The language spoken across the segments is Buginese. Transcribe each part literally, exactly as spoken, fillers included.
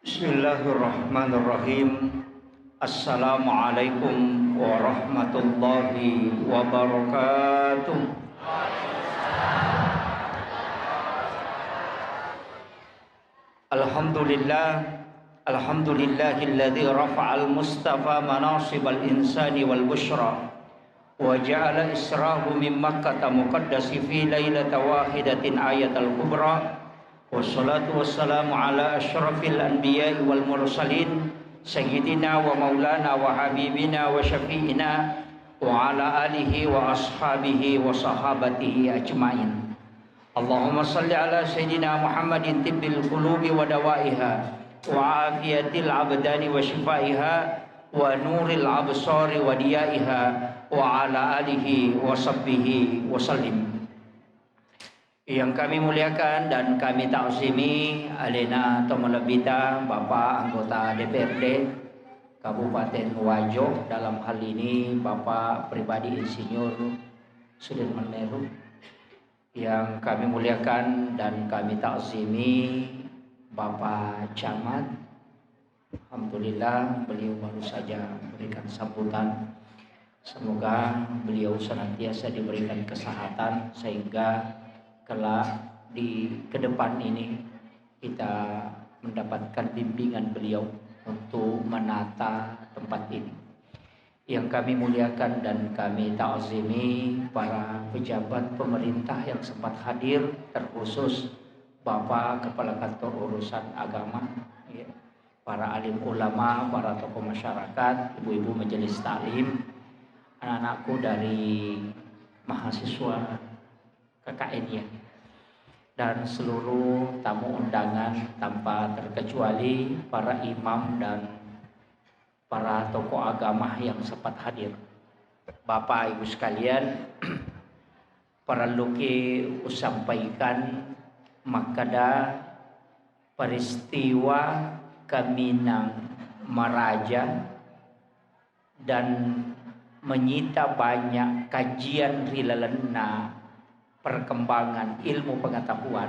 Bismillahirrahmanirrahim. Assalamualaikum warahmatullahi wabarakatuh. Alhamdulillah, alhamdulillahilladzi rafa'al mustafa manasibal insani wal busyra. Wa ja'ala israhu min Makkata muqaddasi fi lailata wahidatin ayatal kubra. Wassalatu wassalamu ala asyrafil anbiya'i wal mursalin, sayyidina wa maulana wa habibina wa syafi'ina wa ala alihi wa ashabihi wa sahabatihi ajma'in. Allahumma salli ala sayyidina Muhammadin tibbil qulubi wa dawaiha wa afiyatil abdani wa shifaiha wa nuril absari wa diyaiha wa ala alihi wa sahbihi wa sallim. Yang kami muliakan dan kami ta'zimi alena to malebbita Bapak anggota D P R D Kabupaten Wajo, dalam hal ini Bapak pribadi Insinyur Sudirman Meru. Yang kami muliakan dan kami ta'zimi Bapak Camat, alhamdulillah beliau baru saja memberikan sambutan. Semoga beliau senantiasa diberikan kesehatan sehingga kelak di ke depan ini kita mendapatkan bimbingan beliau untuk menata tempat ini. Yang kami muliakan dan kami ta'zimi para pejabat pemerintah yang sempat hadir, terkhusus Bapak Kepala Kantor Urusan Agama, ya, para alim ulama, para tokoh masyarakat, ibu-ibu majelis taklim, anak-anakku dari mahasiswa K K N, ya, dan seluruh tamu undangan tanpa terkecuali para imam dan para tokoh agama yang sempat hadir. Bapak Ibu sekalian, parelluki usampaikan makkeda peristiwa Kaminang Maraja dan menyita banyak kajian ri lalenna perkembangan ilmu pengetahuan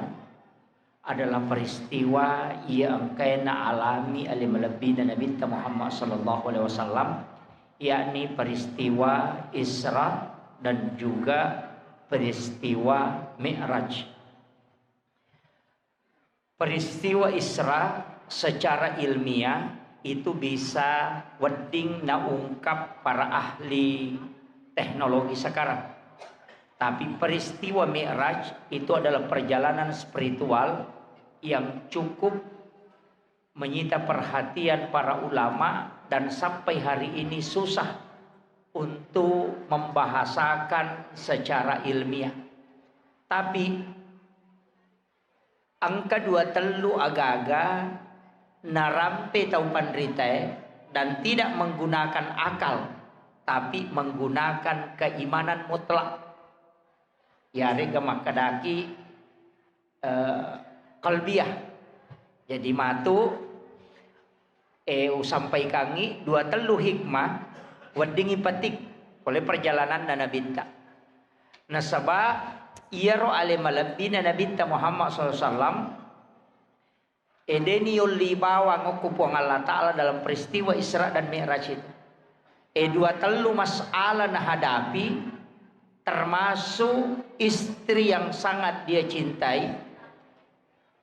adalah peristiwa iya engkae naalami ale malebbina Nabitta Muhammad sallallahu alaihi wasallam, yakni peristiwa Isra dan juga peristiwa Mi'raj. Peristiwa Isra secara ilmiah itu bisa wedding naungkap para ahli teknologi sekarang. Tapi peristiwa Mi'raj itu adalah perjalanan spiritual yang cukup menyita perhatian para ulama dan sampai hari ini susah untuk membahasakan secara ilmiah. Tapi engka dua tellu agaga narampe tau panritae dan tidak menggunakan akal, tapi menggunakan keimanan mutlak. Yarega makkedaki, eh, qalbiyah. Jadi matu, eh, usampaikangi dua tellu hikmah weddingngi petik pole perjalananna Nabitta. Nasaba iyaro ale malebbina Nabitta Muhammad sallallahu alaihi wasallam, eh, de niyolli bawang okko Puang Allah Ta'ala dalam peristiwa Isra dan Mi'raj itu. Eh, dua tellu masalah nahadapi, termasuk istri yang sangat dia cintai,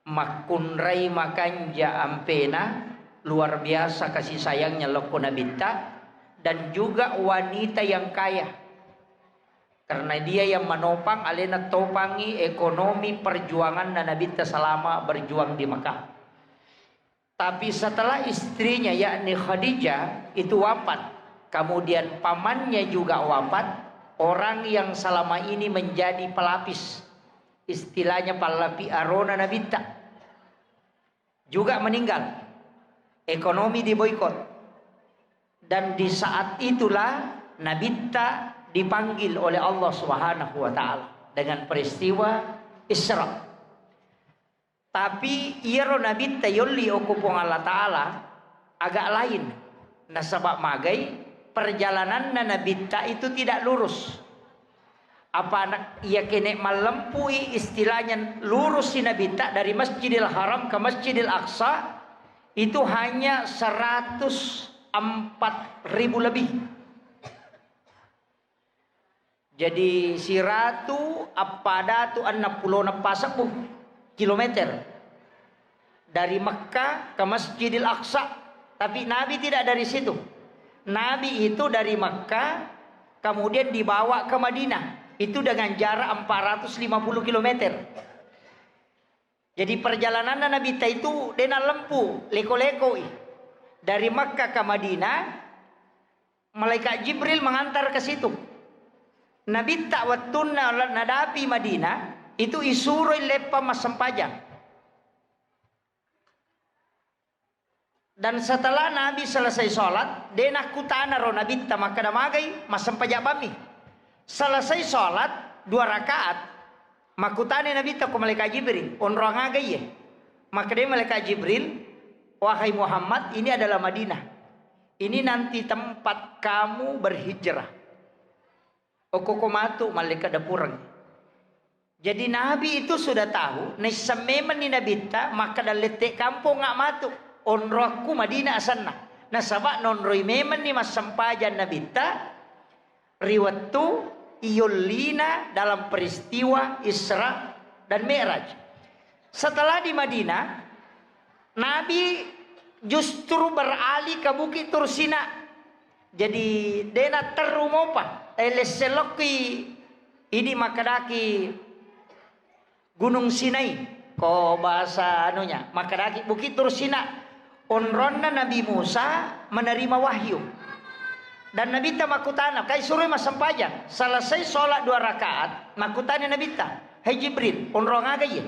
makkunrai makanja ampena, luar biasa kasih sayangnya lokko Nabitta, dan juga wanita yang kaya. Karena dia yang menopang, alena topangi ekonomi perjuanganna Nabitta selama berjuang di Mekah. Tapi setelah istrinya, yakni Khadijah, itu wafat, kemudian pamannya juga wafat, orang yang selama ini menjadi pelapis, istilahnya pallapi arona Nabitta, juga meninggal. Ekonomi diboikot. Dan di saat itulah Nabitta dipanggil oleh Allah Subhanahu wa Ta'ala dengan peristiwa Isra. Tapi iyaro Nabitta yolli okko Puang Allah Ta'ala agak lain. Nasaba magai perjalananna Nabitta itu tidak lurus. Apa na-, iya kene mallempui istilahnya lurus si Nabitta dari Masjidil Haram ke Masjidil Aqsa, itu hanya seratus empat ribu lebih. Jadi, siratu appadatu enneng pulo nappa sebbu kilometer dari Mekah ke Masjidil Aqsa. Tapi Nabi tidak dari situ. Nabi itu dari Mekah, kemudian dibawa ke Madinah. Itu dengan jarak empat ratus lima puluh kilometer. Jadi, perjalananna Nabitta itu de nallempu, leko-lekoi. Dari Makkah ke Madinah, malaikat Jibril mengantar ke situ. Nabitta wettunna nadapi Madinah, itu isuroi leppang massempajang. Dan setelah Nabi selesai sholat, de nakkutana ro Nabitta makkeda, "Magai massempajang bammi?" Selesai sholat dua rakaat, makkutana Nabitta ko malaikat Jibril, "Onrong aga iye?" Makkeda malaikat Jibril, "Wahai Muhammad, ini adalah Madinah. Ini nanti tempat kamu berhijrah." Okko ko matu mallekka dapureng. Jadi Nabi itu sudah tahu, naisseng memenni Nabitta makkeda lette kampong nga matu, onroakku Madinah asenna. Nasaba nonroi memenni massempajang Nabitta ri wettu iyollina dalam peristiwa Isra dan Mi'raj. Setelah di Madinah, Nabi justru beralih ke Bukit Tursina. Jadi, de natterru mopa, eh, lesse lokki idi makkedaki Gunung Sinai, ko bahasa anunya, makkedaki Bukit Tursina, onronna Nabi Musa menerima wahyu. Dan Nabitta makkutana, kai suroi massempajang. Selesai sholat dua rakaat, makkutana Nabitta, "Hai Jibril, onrong aga iye?"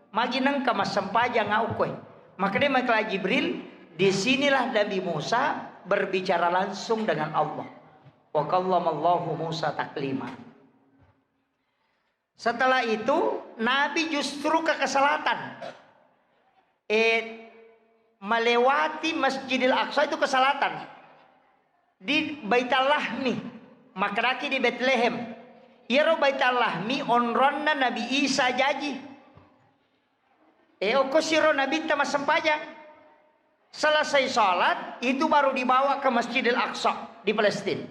Magi nengka massempajang aukkoe. Makkeda makkeda Jibril, di sinilah Nabi Musa berbicara langsung dengan Allah. Wa kallamallahu Musa taklima. Setelah itu, Nabi justru ke, ke selatan. Eh, melewati Masjidil Aqsa itu ke selatan. Di Baital Lahmi, makkedaki di Betlehem. Iyaro Baital Lahmi onronna Nabi Isa jaji. Eh, okko siro Nabitta massempajang. Selesai sholat, itu baru dibawa ke Masjidil Aqsa di Palestina.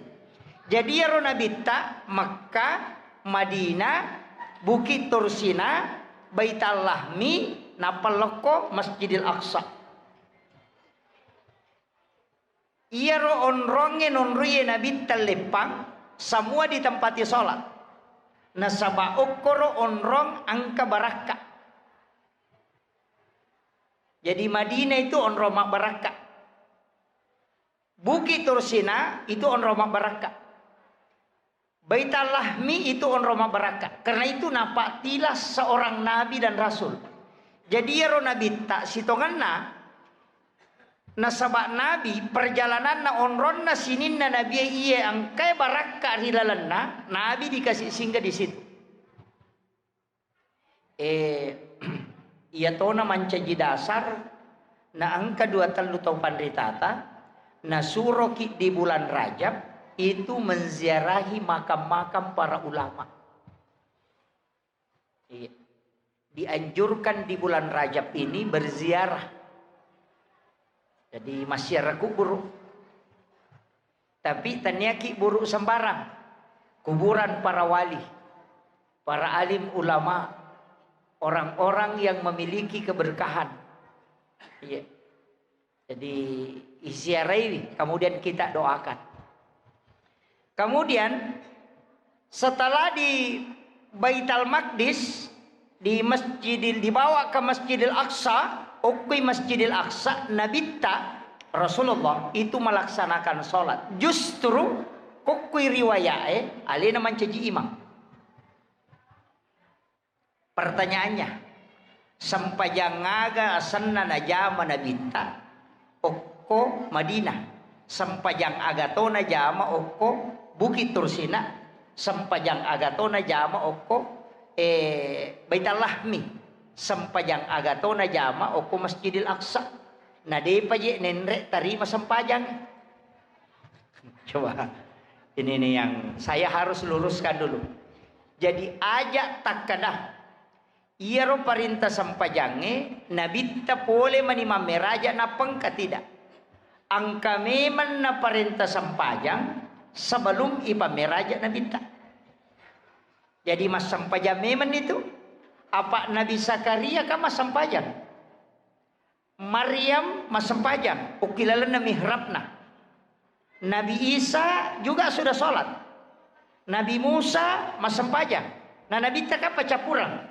Jadi, iyaro Nabitta Makkah, Madinah, Bukit Tursina, Baital Lahmi, nappa lokko Masjidil Aqsa. Iyaro onrongnge nonroie Nabitta leppang, semua ditempati sholat. Nasaba okkoro onrong engka barakka. Jadi Madinah itu onrong mabbarakka. Bukit Tursina itu onrong mabbarakka. Baital Lahmi itu onrong mabbarakka. Karena itu napattilas seorang nabi dan rasul. Jadi iyaro Nabitta sitongenna, nasaba Nabi perjalananna onronna sininna Nabi iye engkae barakka ri lalenna, Nabi dikasih singgah di situ. Eh, iyatona mancaji dasar, na engka dua tellu tau panritata, nasuroki di bulan Rajab itu menziarahi makam-makam para ulama. Iya. Dianjurkan di bulan Rajab ini berziarah. Jadi, massiara kuburu. Tapi taniaki buru sembarang. Kuburan para wali, para alim ulama, orang-orang yang memiliki keberkahan. Iya. Jadi, iziaraiwi, kemudian kita doakan. Kemudian, setelah di Baitul Maqdis, di Masjidil, dibawa ke Masjidil Aqsa, okkoi Masjidil Aqsa, Nabitta Rasulullah itu melaksanakan sholat. Justru kokkoi riwayae, alena mancaji imam. Pertanyaannya, sempajang aga asenna najama Nabitta okko Madinah? Sempajang aga to najama okko Bukit Tursina? Sempajang aga to najama okko, eh, Baitul Lahmi? Sempajang aga to najama okko Masjidil Aqsa? Na depa je nenre tarima sempajang. Coba, ini nih yang saya harus luruskan dulu. Jadi, aja takkeda Iyaro parenta sempajangnge, Nabitta pole mani mammeraja nappa engka tidak? Engka memang naparenta sempajang sebelum ipammeraja Nabitta. Jadi massempajang memang itu. Apa Nabi Zakaria kan massempajang. Maryam massempajang, ukki lalenna mihrabna. Nabi Isa juga sudah sholat. Nabi Musa massempajang. Nah, Nabitta kan paccappureng.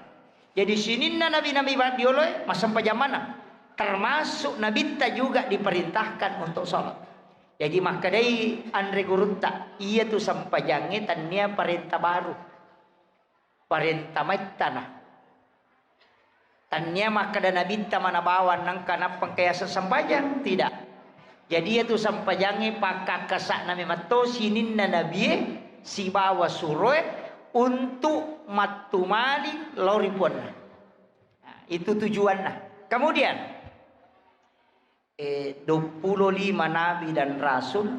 Jadi sininna nabi-nabi ba-, dioloe massempajang maneng. Termasuk Nabitta juga diperintahkan untuk sholat. Jadi makkedai anre gurutta, iya tu sempajangnge tennia parenta baru. Parenta maittana. Tannia makkeda Nabitta mana bawang nangka nappa engka yaseng sempajang? Tidak. Jadi iyatu sempajangnge pakkakkasa'na memetto sininna nabie sibawa suroe untuk mattumali lao ri puanna. Nah, itu tujuanna. Kemudian, eh, dua puluh lima nabi dan rasul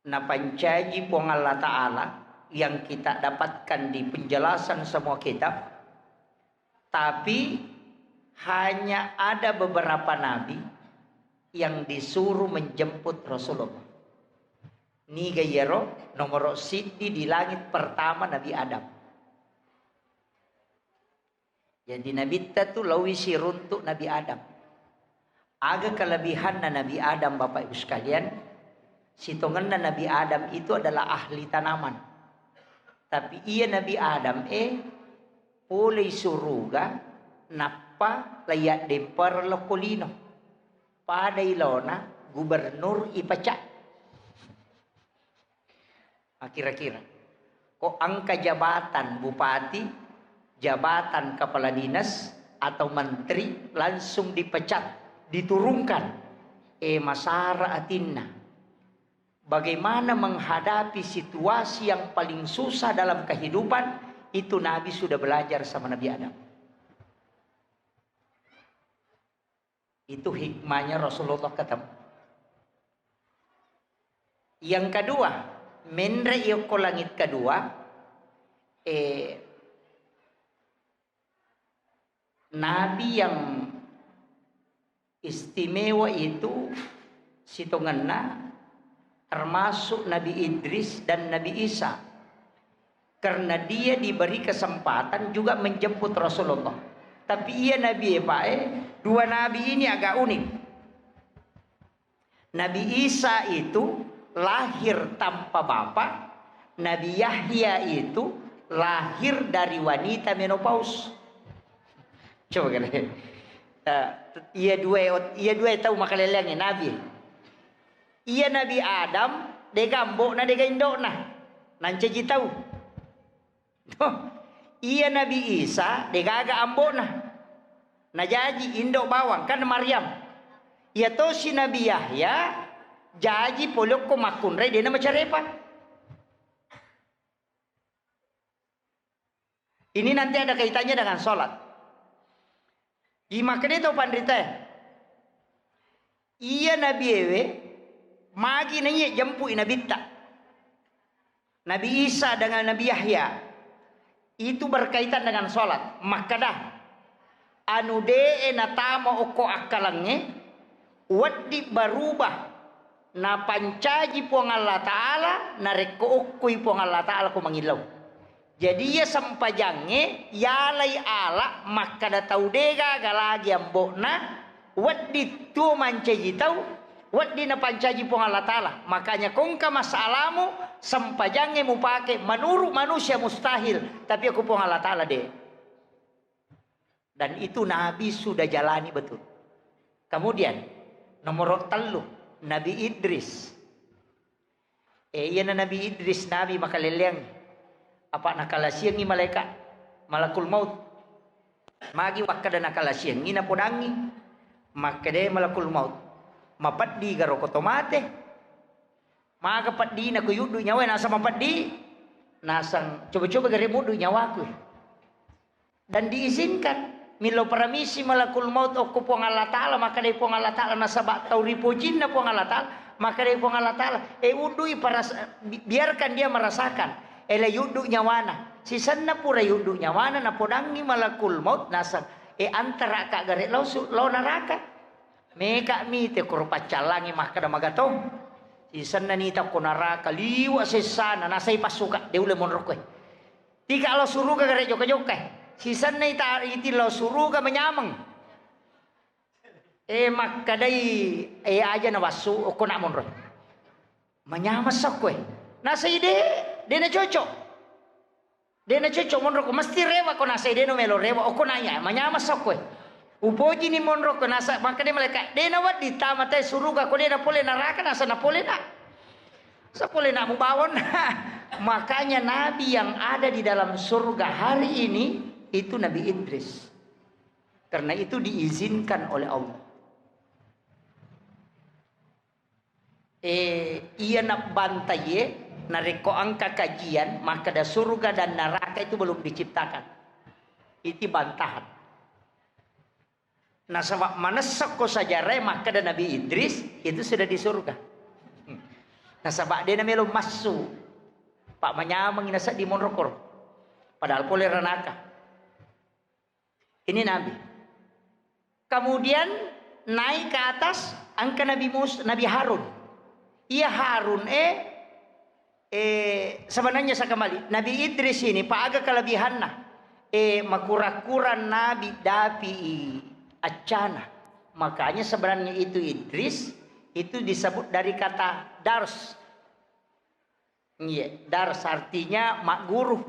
napancaji Puang Allah Ta'ala yang kita dapatkan di penjelasan semua kitab, tapi hanya ada beberapa nabi yang disuruh menjemput Rasulullah. Niga iyaro? Nomoro siddi di langit pertama Nabi Adam. Jadi Nabitta tu laowi siruntuk Nabi Adam. Aga kelebihanna Nabi Adam, Bapak Ibu sekalian? Sitongenna Nabi Adam itu adalah ahli tanaman. Tapi iya Nabi Adam e polei suruga nappa laiyaddemparer lokko lino. Pada ilona gubernur ipecat. Ah, kira-kira. Kok angka jabatan bupati, jabatan kepala dinas, atau menteri langsung dipecat, diturunkan. Eh, masara atinna. Bagaimana menghadapi situasi yang paling susah dalam kehidupan, itu Nabi sudah belajar sama Nabi Adam. Itu hikmahnya Rasulullah ketemu. Yang kedua, menre yokko langit kedua, eh, nabi yang istimewa itu sitongenna termasuk Nabi Idris dan Nabi Isa. Karena dia diberi kesempatan juga menjemput Rasulullah. Tapi iya Nabi, eh, Pak, eh, dua nabi ini agak unik. Nabi Isa itu lahir tanpa bapak, Nabi Yahya itu lahir dari wanita menopause. Coba kalian. Eh, iya dua, iya dua tau makaleleangngi nabi. Iya Nabi Adam, dega ambo'na, dega indo'na. Nancaji tau. Toh, iya Nabi Isa, degaga ambo'na. Najaji indo bawang, kan Maryam. Iya tosi Nabi Yahya, jaji polokko makkunrai dena macarepa. Ini nanti ada kaitannya dengan sholat. Imakkedai tau panritae, iya nabi ewe, magi naiye jempui nabitta. Nabi Isa dengan Nabi Yahya. Itu berkaitan dengan sholat. Makkeda, anu de'e natama okko akkalengnge, wedding berubah napancaji Puang Allah Ta'ala, narekko okkoi Puang Allah Ta'ala ko mangillau. Jadi iya sempajangnge yalai ala makkada tau degaga lagi ambo'na, wedding tuo mancaji tau, wedding napancaji Puang Allah Ta'ala. Makanya kongka masalamu sempajangnge mupake menurut manusia mustahil, tapi aku Puang Allah Ta'ala de. Dan itu Nabi sudah jalani betul. Kemudian, nomor tellu, Nabi Idris. Eh, iyana Nabi Idris, Nabi makaleleang. Apa nakalasiangi malaikat, malakul maut. Magi wakkada nakalasiangi, napodangi. Makkeda malakul maut, mapeddi garo ko to mate? Maga peddina ko yuddu nyawa, nasang mapeddi. Nasang coba-coba gare muddu nyawaku. Dan diizinkan. Millau paramisi malakul maut okko Puang Allah Ta'ala, maka dari Puang Allah Ta'ala, nasaba tau ripojinna Puang Allah Ta'ala, maka dari Puang Allah Ta'ala, eh, udui paras-, bi-, biarkan dia merasakan, ele yuddu nyawana, Sisenna pura yuddu nyawana, napodangngi malakul maut, naseng, "E, antaraka gare lao su-, lao naraka." Meka mite koro paccallangi makkeda magatong. Sisenna nita ko naraka, liwa sessana, nasai passuka, de ulle monro koe. Tika lao suruga gare jokka-jokka. Sisenna ita iti lao suruga manyameng. E, makkedai, e, aja na wassu, okko nak monro. Manyameng sokkoe. Nasai de, de na cocok. De na cocok monro ko, mesti rewa ko nasai de no melo rewa, okko na iya, manyameng sokkoe. Upoji ni monro ko nasa, makkeda malaikat, de na wedding tama te suruga ko de na pole naraka, nasa na pole na. Sa pole na mubawon. Makanya nabi yang ada di dalam surga hari ini itu Nabi Idris. Karena itu diizinkan oleh Allah. Eh, iya nabbantaie, narekko engka kajian, makkeda surga dan neraka itu belum diciptakan. Itu bantahan. Nasaba manessakko sejarah makkeda Nabi Idris itu sudah di surga. Nasaba de na melo massu. Pak manyameng nasa di monrokor. Padahal pole ranaka. Ini Nabi. Kemudian naik ke atas, engka Nabi Mus-, Nabi Harun. Iya Harun, eh, eh, sebenarnya saya kembali. Nabi Idris ini, pak aga kelebihanna. Eh, makura-kura Nabi dapi accana. Makanya sebenarnya itu Idris, itu disebut dari kata dars. Iya, dars artinya magguru.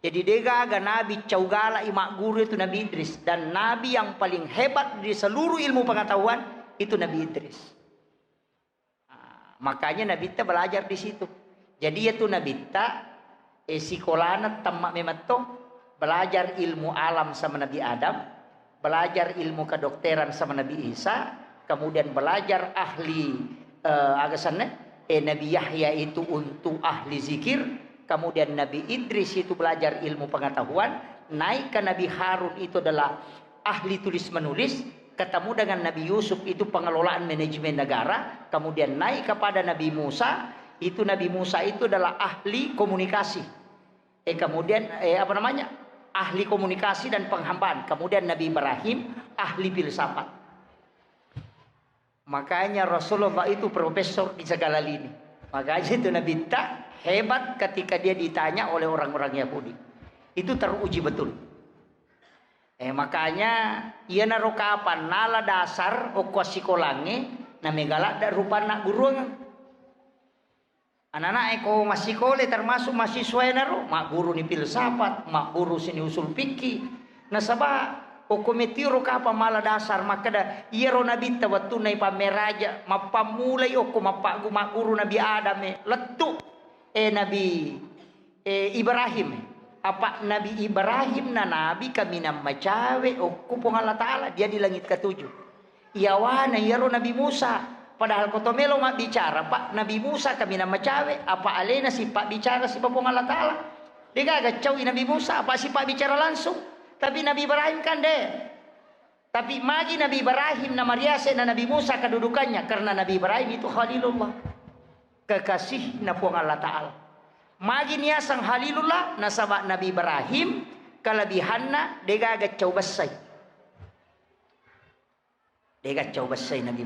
Jadi degaga nabi cau galak i magguru itu Nabi Idris, dan nabi yang paling hebat di seluruh ilmu pengetahuan itu Nabi Idris. Ah, makanya Nabitta belajar di situ. Jadi itu Nabitta, eh, sikolana temma memetto belajar ilmu alam sama Nabi Adam, belajar ilmu kedokteran sama Nabi Isa, kemudian belajar ahli, eh, aga senna, eh, Nabi Yahya itu untuk ahli zikir, kemudian Nabi Idris itu belajar ilmu pengetahuan, naik ke Nabi Harun itu adalah ahli tulis menulis, ketemu dengan Nabi Yusuf itu pengelolaan manajemen negara, kemudian naik kepada Nabi Musa, itu Nabi Musa itu adalah ahli komunikasi. Eh, kemudian, eh, apa namanya? Ahli komunikasi dan penghambaan. Kemudian Nabi Ibrahim, ahli filsafat. Makanya Rasulullah itu profesor di segala lini. Makanya itu Nabi ta hebat ketika dia ditanya oleh orang-orang Yahudi. Itu teruji betul. Eh, makanya iyanaro kapan nala dasar okko sikolangnge, na megaladda rupanna guruang. Anak-anak e ko massikole termasuk mahasiswa enaro, magguru ni filsafat, magguru sini usul fikih. Nasaba okko metiro kapang mala dasar makkeda, iyaro nabitta wettunna ipammeraja, mappammulai okko mappaggu-, magguru Nabi Adam e, lettu, eh, Nabi, eh, Ibrahim e. Apa Nabi Ibrahim na nabi kaminang macawe okko Puang Allah Ta'ala, dia di langit ketujuh. Iyawana iyaro Nabi Musa. Padahal ko to melo mabbicara, Pak, Nabi Musa kaminang macawe, apa alena sipabbicara siba Puang Allah Ta'ala. Degaga caui Nabi Musa, apa sipabbicara langsung. Tapi Nabi Ibrahim kan de. Tapi magi Nabi Ibrahim na mariase na Nabi Musa kedudukannya, karena Nabi Ibrahim itu Khalilullah. Kekasihna Puang Allah Ta'ala. Magi niaseng Khalilullah, nasaba Nabi Ibrahim kelebihanna degaga cau bessai. Dega cau bessai Nabi,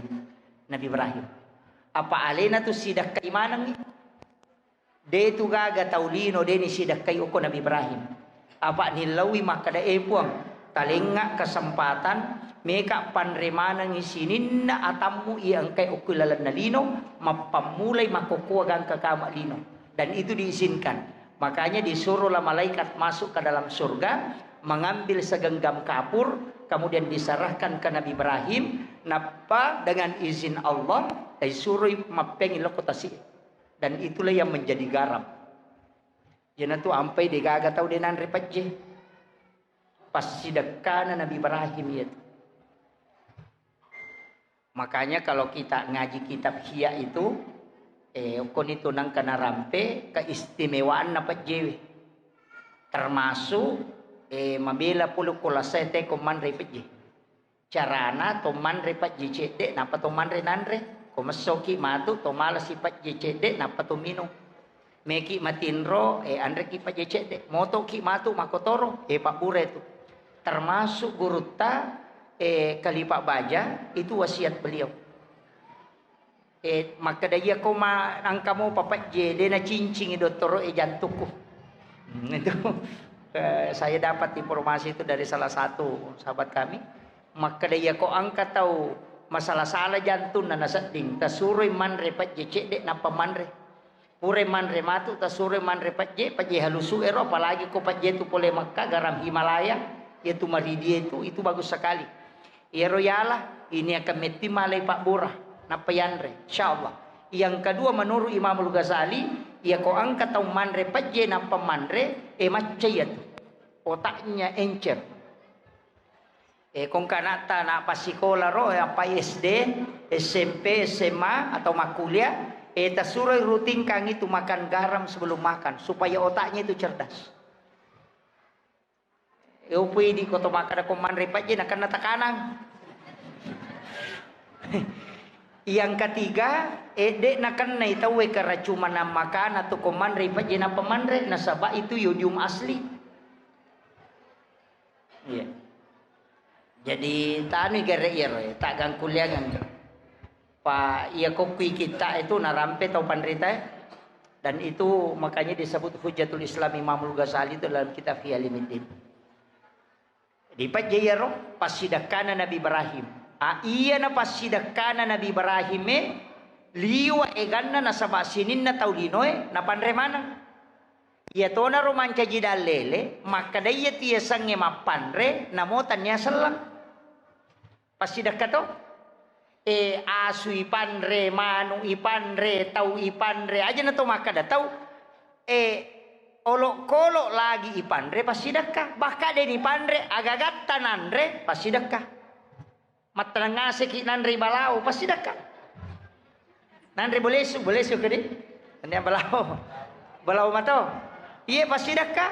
Nabi Ibrahim. Apa alena tu sidakkai manengngi. De tu gaga tau lino, de ni sidakkai okko Nabi Ibrahim. Apa nillaui makkeda, "E Puang, talengnga kesempatan, meka panre manengngi sininna atammu iya engkai okko lalenna lino, mappammulai makkokkoa gangka kama lino." Dan itu diizinkan. Makanya disuruhlah malaikat masuk ke dalam surga, mengambil segenggam kapur, kemudian diserahkan ke Nabi Ibrahim, nappa dengan izin Allah, disuruh mappengi lokotasi. Dan itulah yang menjadi garam. Iyanatu ampai degaga tau denanre pejje. Passidekkana Nabi Ibrahim iyatu. Makanya kalau kita ngaji kitab Ihya itu, eh, okkoni tu nengka narampe keistimewaanna pejjewe. Termasuk, eh, mabela pole ko lasai teko manre pejje. Carana to manre pejje cedde, nappa to manre nanre. Ko messoki matu, to malasi pejje cedde, nappa to minung. Meki matinro, eh, anreki pajje cedde. Motoki matu makotoro, eh, pabbura itu. Termasuk gurutta, eh, Khalifah Baja, itu wasiat beliau. Eh, makkeda, "Iya ko ma-, engka mopa pajje, de nacincingi dottoro e jantukku." Hmm, itu, eh, saya dapat informasi itu dari salah satu sahabat kami. Makkeda, "Iya ko engka tau masala-sala jantunna nasedding, tasuroi manre pajje cedde nappa manre." Purai manre matu, tasuroi manre pajje, pajje halusu ero, apalagi ko pajje tu pole Mekka, garam Himalaya, yaitu maridie itu, itu bagus sekali. Iyaro yala, ini akan metti malai pabbura, nappa yanre, insyaallah. Yang kedua, menurut Imamul Ghazali, iya ko engka tau manre pajje nappa manre, e macca iya tu. Otaknya encer. Eh, kongka anatta na passikola ro, eh, apa S D, S M P, S M A, atau makkuliah, eh, tasuroi rutinkan itu makan garam sebelum makan, supaya otaknya itu cerdas. Eh, upui di koto makan ko manre pajje, nakenna tekanan. Yang ketiga, eh, de nakennai tauwe keracunan makanan atau ko manre pajje nappa manre, nasaba itu yodium asli. Iya. Jadi, tanui gere iyaro, eh, tak gangkuliangan. Pa iya kokkui kita itu narampe tau panrita, eh. Dan itu makanya disebut Hujjatul Islam Imamul Ghazali itu dalam kitab Ihya Ulumuddin. Di pajje iyaro, passidekkana Nabi Ibrahim. Ah, iya na passidekkana Nabi Ibrahim e, liwa eganna nasaba sininna tau linoe, napanre maneng. Iyatonaro mancaji dallele, makkeda iya tu yasengnge mappanre, namo tannia selleng. Passidekka to? E, asu ipanre, manu ipanre, tau ipanre, aja na to makkeda tau. E, olokolo lagi ipanre, passidekka. Bahkan de nipanre, agagatta nanre, passidekka. Mattenang ngaseki nanrei balao, passidekka. Nanre bolesu, bolesu kedi. Nennia balao. Balao mato. Iye passidekka.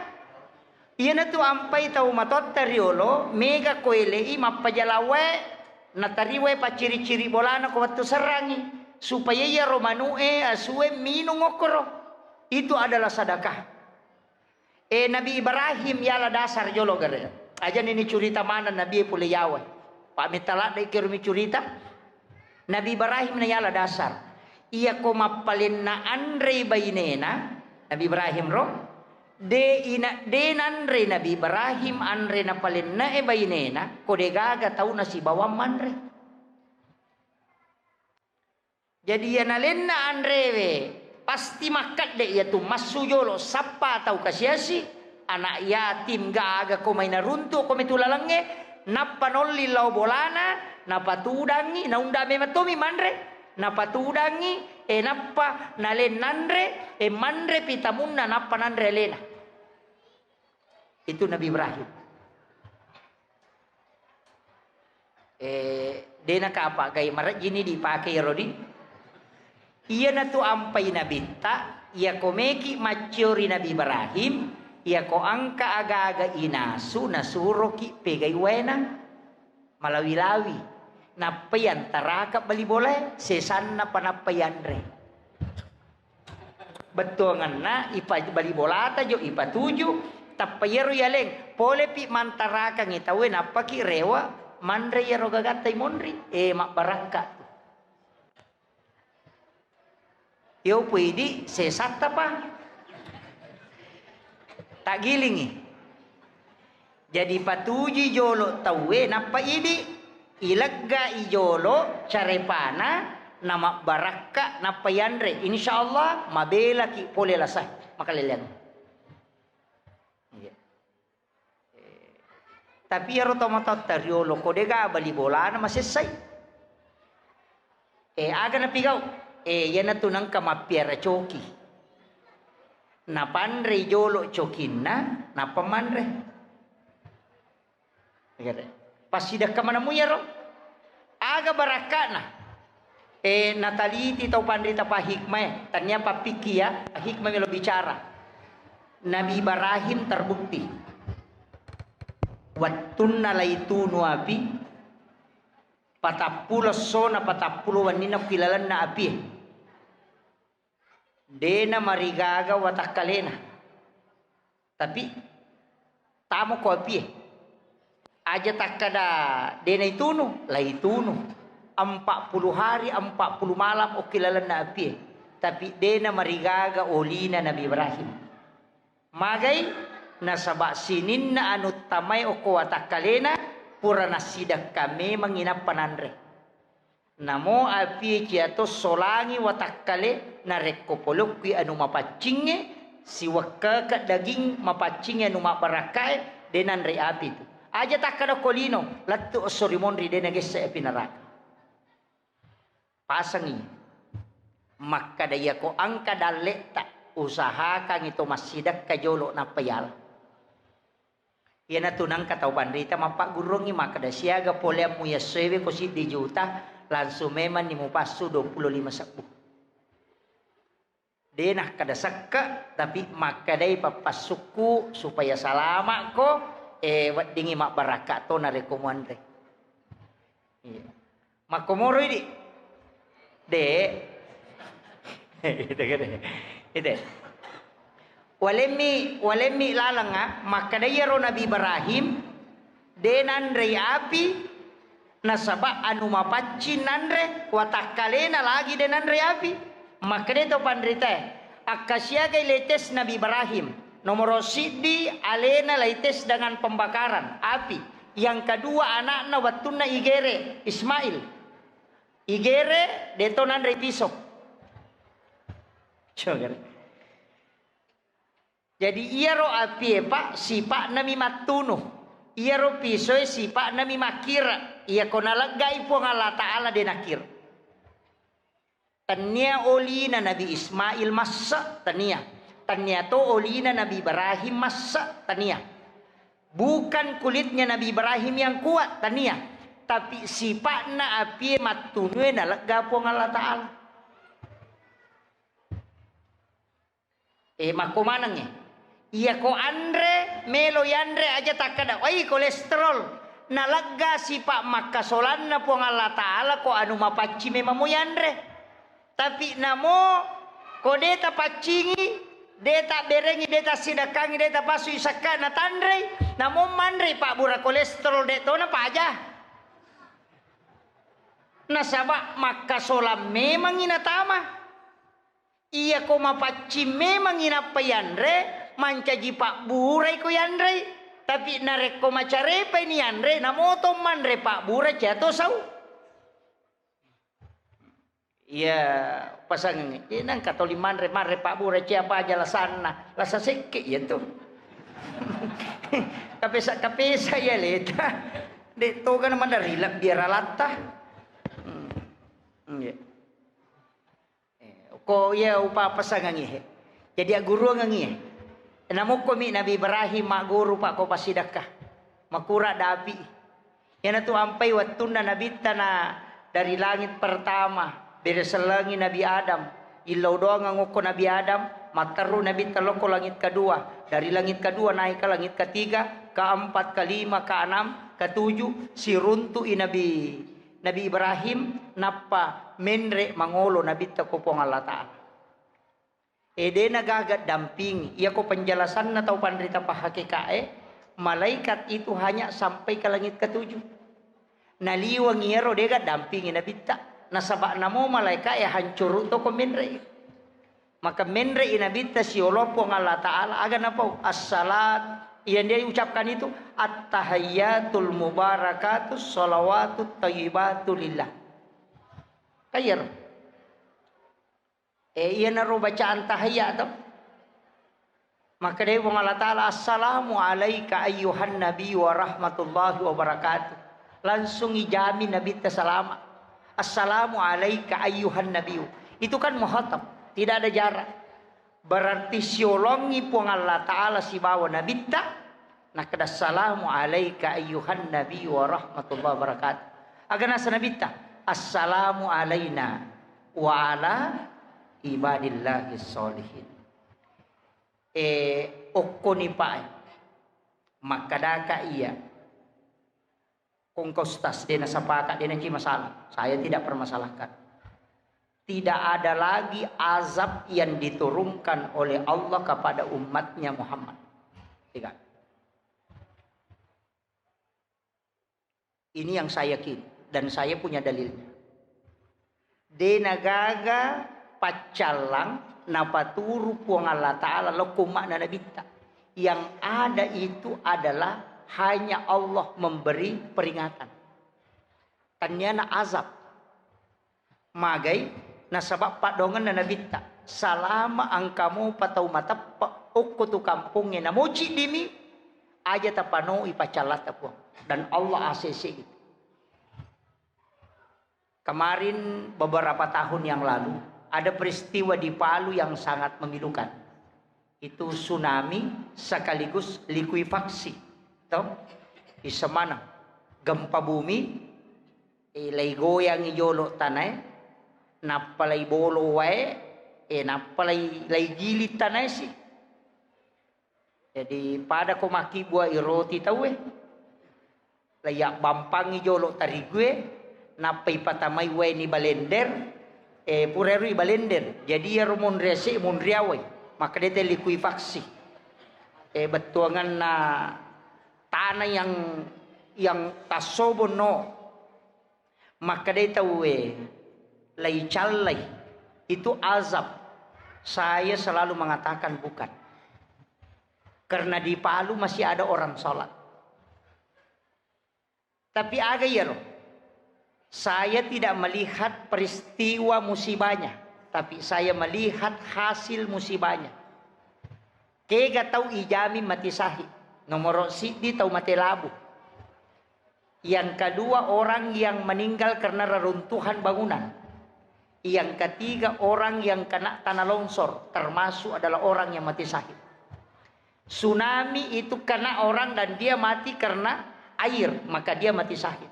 Iyanatu ampai tau matoatta riolo, mega koelei mappajalawae, natariwae pacciri-ciri bolana ko wettu serrangi, supaya iyaro manu'e, asue minung okkoro. Itu adalah sedekah. Eh, Nabi Ibrahim yala dasar jolo gare. Aja nini curita maneng Nabi pole yawa. Pak mita ladde kero mi curita. Nabi Ibrahim na yala dasar. Iya ko mappalenna anre bainena, Nabi Ibrahim ro. De ina, de nanre Nabi Ibrahim anre napalenna e bainena, ko de gaga tau nasibawang manre. Jadi, iya nalenna anrewe, pasti makkedde iyatu massu jolo, sappa tau kasiasi, anak yatim, gaga ko mai naruntu ko metu lalengnge, nappa nolli lao bolana, napatudangngi, naunda memeng tomi manre, napatudangngi, e, nappa nalen nanre, e, manre pitamunna, nappa nanre alena. Itu Nabi Ibrahim. Eh, de nakapa gai marejjini dipake iyaro di. Iyanatu ampai nabitta, iya ko meki macciori Nabi Ibrahim, iya ko engka agaga inasu nasuroki pegai waena. Malawi-lawi. Nappai antaraka bali bolae, sesanna pa nappai anre. Bettuangenna ipa-, bali bolata jo ipatuju, tappa iyaro yaleng, polepi mantarakangngi tauwe, nappaki rewe manre iyaro gagatta imonri, eh, mabbarakka tu. Yo puidi sesatta pa. Taggilingi. Jadi patuji jolo tauwe, nappa idi, ilegga i jolo carepana, namabbarakka, nappa yanre. Insya Allah, mabelaki pole lasa. Makaleleang. Iya. Eh, tapi iyaro tomatoatta riolo ko dega bali bolana masessai. Eh, aga napigau? Eh, iyanatu nengka mappiara coki. Napanrei jolo cokinna, nappa manre. Passidekka manemu iyaro. Aga barakka'na? Eh, nataliti tau panrita pahikmae, tania pappikki ya, hikmah melo bicara. Nabi Ibrahim terbukti. Wettunna laitunu api, patappulo essona, patappulo wenninna ku ilalenna apie. Dena marigaga watakkalena. Tapi tamo ko apie. Aja takkada dena itunu, la itunu. Empat puluh hari, empat puluh malam okki lalenna apie. Tapi dena marigaga olina Nabi Ibrahim. Magai? Nasaba sininna anu tamae okko watakkalena pura nassidekka memang inappa nanre. Namo apie ciato solangi watakkale narekko polokkui anu mapaccingnge, siwekkeke daging mapaccingnge anu mabbarakkae, de nanre api tu. Aja takkada ko lino, lettu esso ri monri de nagesse api neraka. Pasengi. Makkada iyako engka dalle'ta, usahakangi to massidekka jolo nappa yala. Iyanatu nengka tau panrita mappaggurungngi makkada, "Siaga poleammu yessoewe ko siddi juta, langsung memanni mupassu dua puluh lima sebbu." De nakkada sekke, tapi makkadai pappassukku supaya salama'ko, eh, weddingi mabbarakka to narekko muanre. Iya. Makkomoro idi. De. Itu kan. Itu. Walemmi, walemmi lalenga, makkada iyaro Nabi Ibrahim, de nanrei api, nasaba anu mapaccing nanre, watakkalena lagi de nanrei api. Makkada to panritae, akkasiagai letes Nabi Ibrahim. Nomoro siddi, alena laites dengan pembakaran, api. Yang kedua, anakna wettunna igere, Ismail. Igere, deto nanrei piso. Coba. Jadi iyaro apie, Pak, sipa'nami mattunu. Iyaro pisoe sipa'nami makkira. Iyako naleggai Puang Allah Ta'ala de nakkira. Tennia olina Nabi Ismail masse, tennia. Tennia to olina Nabi Ibrahim masse, tennia. Bukan kulitnya Nabi Ibrahim yang kuat, tennia. Tapi sipa'na apie mattunue nalegga Puang Allah Ta'ala. Eh, makko manengnge. Iyako anre, melo yanre aja takkada, "Wai, kolesterol." Nalegga sipa makkasolanna Puang Allah Ta'ala ko anu mapacci memang mo yanre. Tapi namo ko de tapaccingi, de tabberengi, de tassidekkangi, de tapasui sekka natanrei, namo manrei pabbura kolesterol de tona paja. Nasaba makkasolang memangi natama. Iyako mapaccing memangngi nappa yanre, mancaji pabburai ko yanrei. Tapi narekko macarepaini yanre, namoto manre pabbura ciato sau. Iya, pasangengnge. Jadi nangka toli manre, manre pabbura ciapa aja lasanna. Lasa sekke iya tu. Kapesa-kapesa iya leta. Dek toga na madari lebbi ralatta. Hmm. Iya. Eh, ko iya upapasangangngi he. Jadi agguruangangngi he. Namukkomi Nabi Ibrahim magguru, Pak, ko passidekka. Makura dapi. Iyanatu ampai wettunna Nabitta na dari langit pertama, bere sellengi Nabi Adam. Illau doangeng okko Nabi Adam, matteru Nabitta lokko langit kedua. Dari langit kedua naik ke langit ketiga, keempat, kelima, keenam, ketujuh, siruntu'i Nabi Nabi Ibrahim, nappa menre mangolo Nabitta ko Puang Allah Ta'ala. E, dena gaga dampingi. Iyako penjelasanna tau panrita pahakikae, malaikat itu hanya sampai ke langit ketujuh. Naliweng iyaro dega dampingi Nabitta. Nasaba namo malaikae hancuru to ko menre. Maka menre'i Nabitta siolo Puang Allah Ta'ala, aga napau? Assalat, yang dia ucapkan itu, "At-tahiyyatul mubarakatus shalawatut thayyibatu lillah." Kayar. Eh, iyanaro bacaan tahiyya to. Maka dai Puang Allah Ta'ala, "Assalamu alaika ayyuhan nabi wa rahmatullahi wa barakatuh." Langsung ijami Nabitta salama. "Assalamu alaika ayyuhan nabi." Itu kan muhatab, tidak ada jarak. Berarti siolongi Puang Allah Ta'ala sibawa Nabitta, nakkeda, "Assalamu alaika ayyuhan nabi wa rahmatullahi wa barakatuh." Aga nasa Nabitta, "Assalamu alaina wa ala ibadillahi sholihin." Eh, okkoni pae. Makkadaka iya. Kongka ustaz, de nasapaka, de naci masalah. Saya tidak permasalahkan. Tidak ada lagi azab yang diturunkan oleh Allah kepada umatnya Muhammad. Tidak. Ini yang saya yakin dan saya punya dalilnya. De nagaga paccallang napaturu Puang Allah Ta'ala lokko umma'na Nabitta. Yang ada itu adalah hanya Allah memberi peringatan. Tanniana azab. Magai, nasaba paddoangenna Nabitta, salama engka mopa tau mateppe okko tu kampongnge namoci dimi, aja tapanoi paccallatta Puang. Dan Allah A C C itu. Kemarin beberapa tahun yang lalu ada peristiwa di Palu yang sangat memilukan. Itu tsunami sekaligus likuifaksi. Toh? Di semana gempa bumi, eh, lei goyangi jolo tanae, nappa lei bolo wae, eh, nappa lei, lei giling tanae si. Jadi pada ko makkibua i roti tauwe. Lei yabbampangi jolo tarigue, nappa ipatamai wae ni balender, eh, pura ero i balender. Jadi iyaro monri ase, monri awai. Makkeda te likuifaksi. Eh, bettuanganna tanah yang, yang tassobonno. Makkedai tauwe, "Laicallai, itu azab." Saya selalu mengatakan bukan. Karena di Palu masih ada orang sholat. Tapi aga iyaro? Saya tidak melihat peristiwa musibahnya, tapi saya melihat hasil musibahnya. Kega tau ijami mati syahid. Nomoro siddi tau mate labu. Yang kedua, orang yang meninggal karena reruntuhan bangunan. Yang ketiga, orang yang kena tanah longsor, termasuk adalah orang yang mati syahid. Tsunami itu kena orang dan dia mati karena air, maka dia mati syahid.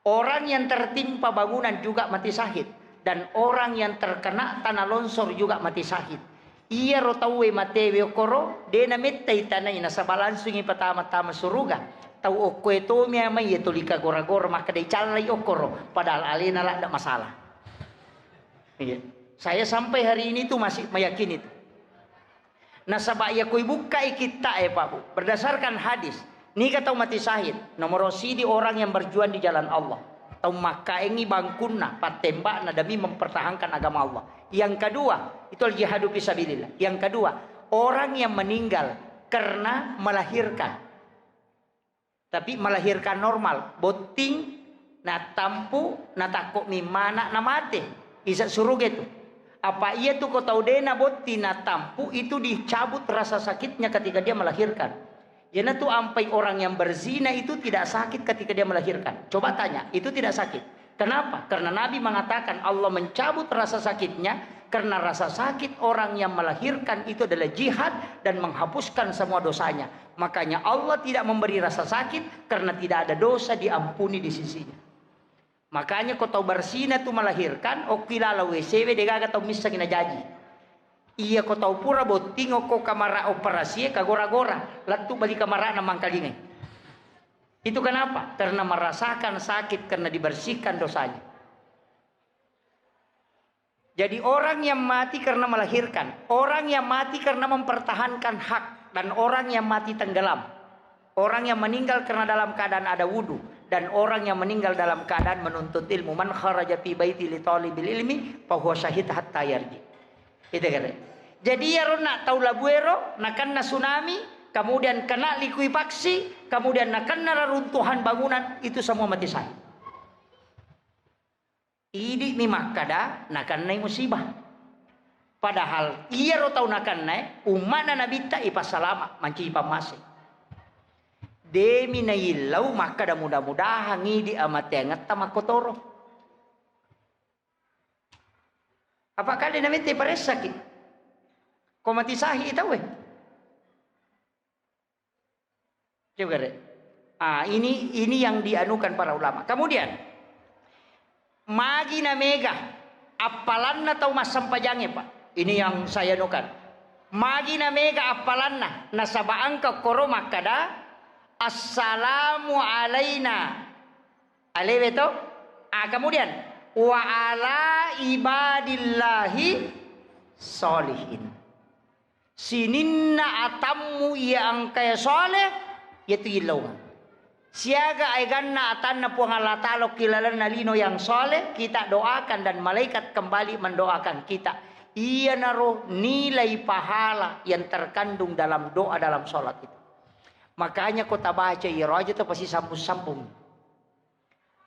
Orang yang tertimpa bangunan juga mati syahid, dan orang yang terkena tanah longsor juga mati syahid. Iyaro tauwe matewe okkoro, de namettai tanai nasaba langsungi patama-tama suruga. Tau okkoe tomi amai ye tuli kagora-gora, makkeda icallai okkoro, padahal alena ladda masalah. Iya. Saya sampai hari ini tuh masih meyakini itu. Nasaba iya ko ibukkai kitta'e, Pak Bu, berdasarkan hadis, niga tau mati syahid? Nomoro sidi orang yang berjuang di jalan Allah. Tau makkaengi bangkunna, pattembakna demi mempertahankan agama Allah. Yang kedua, itu al-jihadu fisabilillah. Yang kedua, orang yang meninggal karena melahirkan. Tapi melahirkan normal, botting, natampu, natakko mimmana, namate. Isa suruga itu. Apa iya tu ko tau dena botting, natampu, itu dicabut rasa sakitnya ketika dia melahirkan. Iyanatu ampai orang yang berzina itu tidak sakit ketika dia melahirkan. Coba tanya, itu tidak sakit. Kenapa? Karena Nabi mengatakan Allah mencabut rasa sakitnya karena rasa sakit orang yang melahirkan itu adalah jihad dan menghapuskan semua dosanya. Makanya Allah tidak memberi rasa sakit karena tidak ada dosa diampuni di sisinya. Makanya ko tau berzina tu melahirkan, okki lala W C we degaga tau missengi najaji. Iya ko tau pura botting okko kamara operasie kagora-gora, lettu bali kamarana mangkalingai. Itu kenapa? Karena merasakan sakit karena dibersihkan dosanya. Jadi orang yang mati karena melahirkan, orang yang mati karena mempertahankan hak, dan orang yang mati tenggelam. Orang yang meninggal karena dalam keadaan ada wudu, dan orang yang meninggal dalam keadaan menuntut ilmu. Man kharaja fi baiti li talibil ilmi fahuwa syahid hatta yarji. Itu kata. Jadi iyaro na tau labuero, nakenna tsunami, kemudian kena likuifaksi, kemudian nakenna reruntuhan bangunan, itu semua mati syahid. Idi'mi makkada nakennai musibah. Padahal iyaro tau nakennae umma'na Nabitta ipassalama, mancaji pammase. Demi naillau makkada mudah-mudahan idi amateangetta makkotoro. Apa kale namette paressaki? Ko mati sahi tauwe. Coba re. Ah, ini ini yang dianukan para ulama. Kemudian magi na mega appalanna tau massempajangnge, Pak. Ini yang saya anukan. Magi na mega appalanna nasaba engka koro makkada, "Assalamu alaina." Alewe to? Ah, kemudian, Wa ala ibadillahi sholihin. Sininna atammu iya engkae soleh, iyatu illaungang. Siaga aeganna atanna Puang Allah Ta'ala ki lalenna lino yang soleh, kita doakan dan malaikat kembali mendoakan kita. Iyanaro nilai pahala yang terkandung dalam doa dalam sholat itu. Makanya ko tabaca iyaro aja to pasti sambung-sambung.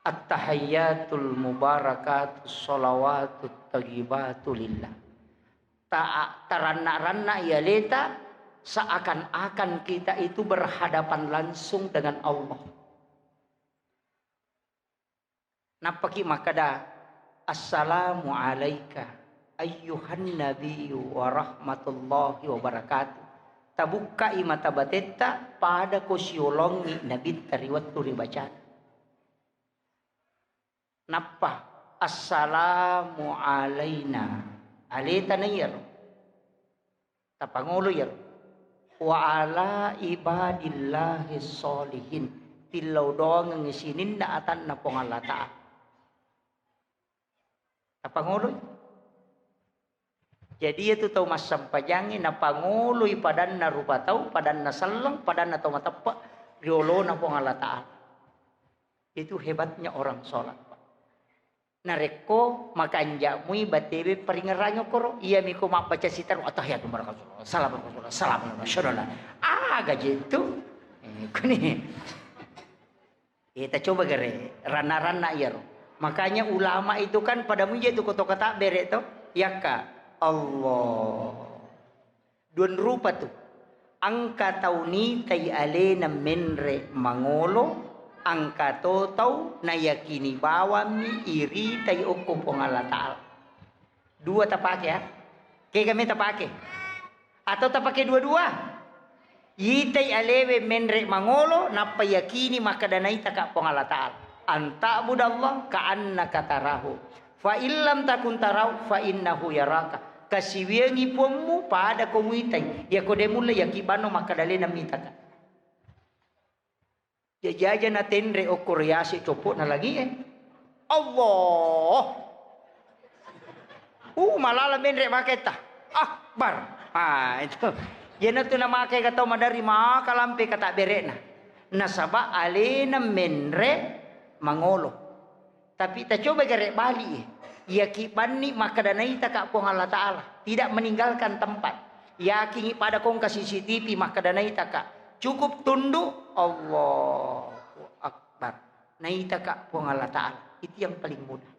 At-tahiyyatul mubarakatus shalawatut thayyibatu lillah. Ta-, taranna-ranna i aleta seakan-akan kita itu berhadapan langsung dengan Allah. Nappaki makkeda, "Assalamu alaika ayyuhan nabiyyu wa rahmatullahi wa barakatuh." Tabukkai mata batetta, pada ko siolongi nabitta ri wettu ribacana. Nappa, "Assalamu alaina." Aleta na iyaro. Tapangolo iyaro. "Wa ala ibadillahi sholihin." Tillau doangengngi sininna atanna Puang Allah Ta'ala. Tapangoloi. Jadi, iyatu tau massempajangnge napangoloi padanna rupa tau, padanna selleng, padanna tau mateppe riolona Puang Allah Ta'ala. Itu hebatnya orang sholat, Pak. Narekko makanja'mui batewe paringerrangi okkoro, iyami ko mabbaca sitaru, "Attahiyatu barakasullah, salam barakasullah, salam barakasullah." Aga je tu? Eh, kuni. Eh, tacoba gare, ranna-ranna iyaro. Makanya ulama itu kan pada muje tu koto kata bere to, yakka Allah. Duan rupa tu. Engka tau nitai alena menre mangolo, engka to tau nayakini bawammi iritai okko Puang Allah Ta'ala. Dua tapake, ya. Kega me tapake? Atau tapake dua-dua? Itai alewe menre mangolo, nappa yakini makkeda naitaka Puang Allah Ta'ala. Anta'budallah ka'annaka tarahu. Fa illam takun tarahu, fa innahu yaraka. Kasiwiangi Puammu pada ko muitai. Iyako de mulle, yaki banno makkeda alena mitaka. Jaji aja natenre okko riase coppo'na langie. Allah. Uh, malala menre maketta. Akbar. Ah, itu. Iyanatu namake ka tau madari maka lampe kata bere'na. Nasaba alena menre mangolo. Tapi tacoba gare bali, eh. Iyaki banni makkeda naitaka Puang Allah Ta'ala, tidak meninggalkan tempat. Yakingi pada kongka C C T V makkeda naitaka. Cukup tunduk, Allahu Akbar. Naitaka Puang Allah Ta'ala. Itu yang paling mudah.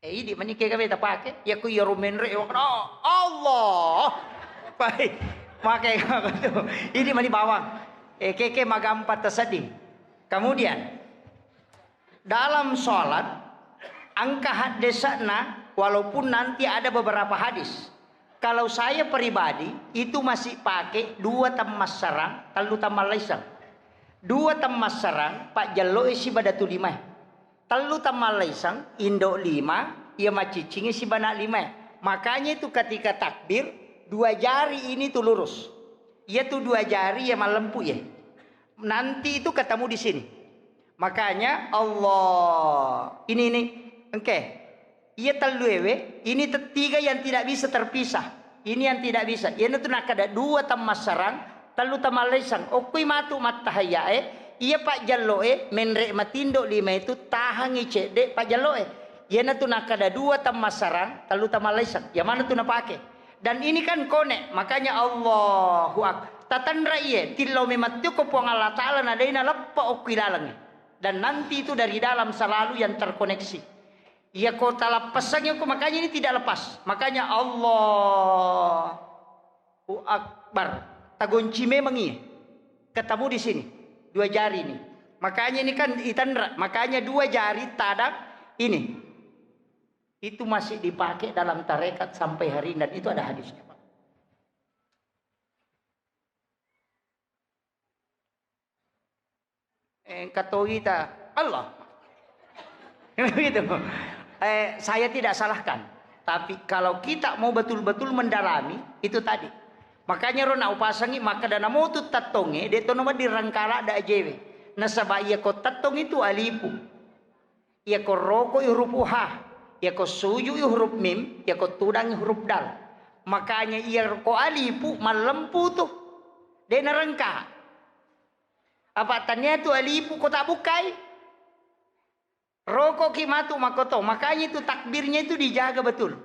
Eh, idi mani kega beta pake, ya ku iyaro menre, oh, Allah. Pai, make tu. Idi mani bawang. Eh, keke magampa tasedding. Kemudian, dalam sholat, engka haddesana, walaupun nanti ada beberapa hadis. Kalau saya pribadi, itu masih pakai dua temmassarang, tellu temmallaisang. Dua temmassarang, pajjelloe siba datu limae. Tellu temmallaisang, indo lima, iya macciccingi siba ana limae. Makanya itu ketika takbir, dua jari ini tuh lurus. Iya tuh dua jari ya malempu ya. Nanti itu ketemu di sini. Makanya Allah, ini, ini, engke. Iya tellu ewe, ini te-, tiga yang tidak bisa terpisah. Ini yang tidak bisa. Iyanatu nakkeda dua temmassarang, tellu temmallaisang. Okkoi matu mattahayyae, iya pajjelloe, menre matindo lima itu tahangi cedde pajjelloe. Iyanatu nakkeda dua temmassarang, tellu temmallaisang. Yang mana tu napake? Dan ini kan kone, makanya Allahu Ak-, tatanra iye, tillau memattioko Puang Allah Ta'ala na dena leppa okkoi lalengnge. Dan nanti itu dari dalam selalu yang terkoneksi. Iya ko talappessangi ko, makanya ini tidak lepas. Makanya Allahu Akbar. Tagonci memang iya. Ketemu di sini. Dua jari ini. Makanya ini kan itanra. Makanya dua jari tadang ini. Itu masih dipakai dalam tarekat sampai hari ini. Dan itu ada hadisnya, Pak. Eh, engka to ita, Allah. Begitu. Eh, saya tidak salahkan. Tapi kalau kita mau betul-betul mendalami, itu tadi. Makanya ro na upasangi, maka dana motu tettonge, de tono madi rangkala da ajewe. Nasaba iya ko tettong itu alipu. Iyako roko i huruf ha, iyako suju i huruf mim, iyako tudang i huruf dal. Makanya iyako alifu mallempu tu. De narengka. Apa tania tu alifu ko tak bukai? Roko ki matu makoto. Makanya itu takbirnya itu dijaga betul.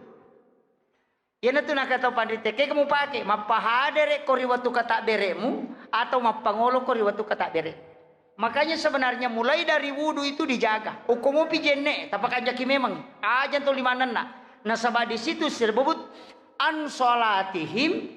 Iyanatu nakatau panrita, kega mupake, mappahadere ko ri wettu katabbere'mu atau mappangolo ko ri wettu katabbere'mu. Makanya sebenarnya mulai dari wudu itu dijaga. Uko mupi jenne, tapakanjaki memang. Aja to limanenna. Nasaba di situ disebut an salatihim,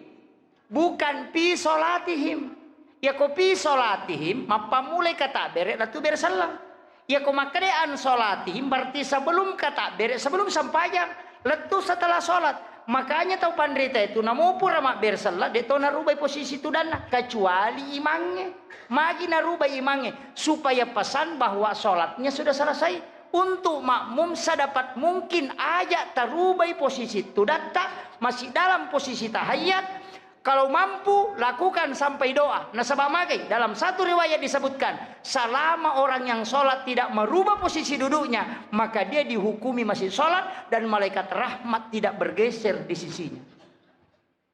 bukan fi salatihim. Iyako fi salatihim, mappammulai katabbere, lettu bere selleng. Iyako makkeda an salatihim, berarti sebelum katabbere, sebelum sempajang, lettu setelah salat. Makanya tau panrita itu, namo pura mabbere selleng, de to narubai posisi tudanna, kecuali imangnge. Magi narubai imangnge, supaya pesan bahwa salatnya sudah selesai. Untuk makmum sedapat mungkin aja tarubai posisi tudatta, masih dalam posisi tahiyat, kalau mampu, lakukan sampai doa. Nasaba magai, dalam satu riwayat disebutkan, selama orang yang sholat tidak merubah posisi duduknya, maka dia dihukumi masih sholat dan malaikat rahmat tidak bergeser di sisinya.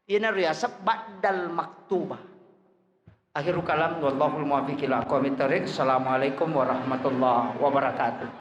Ina riasab ba'dal maktubah. Akhirul kalam, wallahul muwaffiq ila aqwamit thariq. Assalamualaikum warahmatullahi wabarakatuh.